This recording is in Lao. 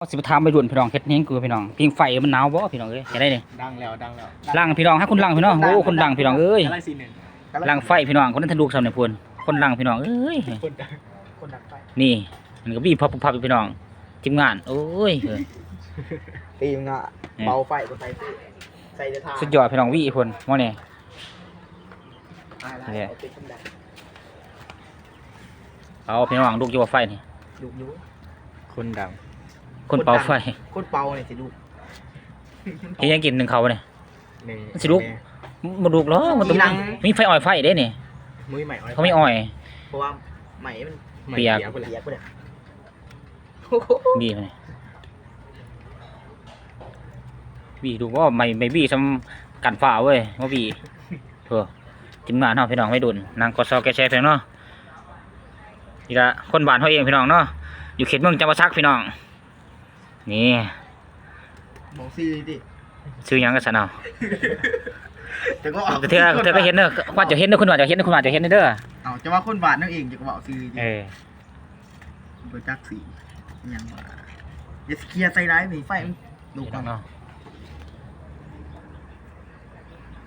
ຊິໄປຖາມໄວລຸ້ນພີ່ນ້ອງ ເຮັດຫຍັງຢູ່ພີ່ນ້ອງ ຜິງໄຟ ມັນໜາວບໍ່ພີ່ນ້ອງເອີຍ ເຮັດໄດ້ນີ້ ດັງແລ້ວ ດັງແລ້ວ ຫຼັງພີ່ນ້ອງ ຫາຄົນຫຼັງພີ່ນ້ອງ ໂອ້ ຄົນດັງພີ່ນ້ອງເອີຍ ກຳລັງຊິໜຶ່ງ ຫຼັງໄຟພີ່ນ້ອງ ຄົນນັ້ນທະລຸສ່ຳນີ້ພຸ້ນ ຄົນຫຼັງພີ່ນ້ອງເອີຍ ຄົນດັງ ຄົນດັງໄຟ ນີ້ ມັນກໍມີພັບໆຢູ່ພີ່ນ້ອງ ທີມງານ ໂອ້ຍ ທີມງານ ເອີ ເບົາໄຟບໍ່ໃສ່ ໃສ່ແຕ່ຖ່ານ ສຸດຍອດພີ່ນ້ອງ ວິພຸ້ນ ໝໍນີ້ ນີ້ແຫຼະ ເອົາພີ່ນ້ອງ ລຸກຢູ່ບໍ່ໄຟນີ້ ລຸກຢູ່ ຄົນດັງ ຄົນເປົ່າໄຟ ຄົນເປົ່ານີ້ຊິລຸກ ເຮັດຫຍັງກິນ ໜຶ້ງເຂົ້າບໍ່ນີ້ ນີ້ ມັນຊິລຸກ ແມ່ນ ບໍ່ລຸກຫຼອກ ມັນຕ້ອງມີໄຟ ອ້ອຍໄຟເດ້ນີ້ ມີໄມ້ອ້ອຍ ເຂົາມີອ້ອຍ ເພາະວ່າໄມ້ມັນ ໄມ້ປຽກ ປຽກພຸ້ນແຫຼະ ມີໄໝ ວີດູບໍ່ ໄມ້ ໄມ້ວີສ່ຳກັນຟ້າເວີຍ ບໍ່ວີ ໂອ້ ທີມງານເຮົາພີ່ນ້ອງ ໄວລຸ້ນ ນັ່ງກໍຊອກແກະແຊເພິ່ນເນາະ ນີ້ລະຄົນບ້ານເຮົາເອງພີ່ນ້ອງເນາະ ຢູ່ເຂດເມືອງຈຳປາສັກພີ່ນ້ອງ ນີ້ ບອກຊື່ຕິ ຊື່ຫຍັງກັນຊັ້ນເອົາ ແຕ່ກໍອອກ ເທື່ອ ເທື່ອກໍເຫັນເດີ ຄວັນຈະເຫັນເດີ ຄຸນວ່າຈະເຫັນ ຄຸນວ່າຈະເຫັນເດີ ເອົາ ຈະວ່າຄົນບ້ານເຮົາເອງ ຈະກໍເວົ້າຊື່ຕິ ເອີ ບໍ່ຈັກຊິຫຍັງວ່າ ຢ່າຊິເຄຍໃສ່ຫຼາຍ ມີໄຟມັນລຸກກ່ອນເນາະ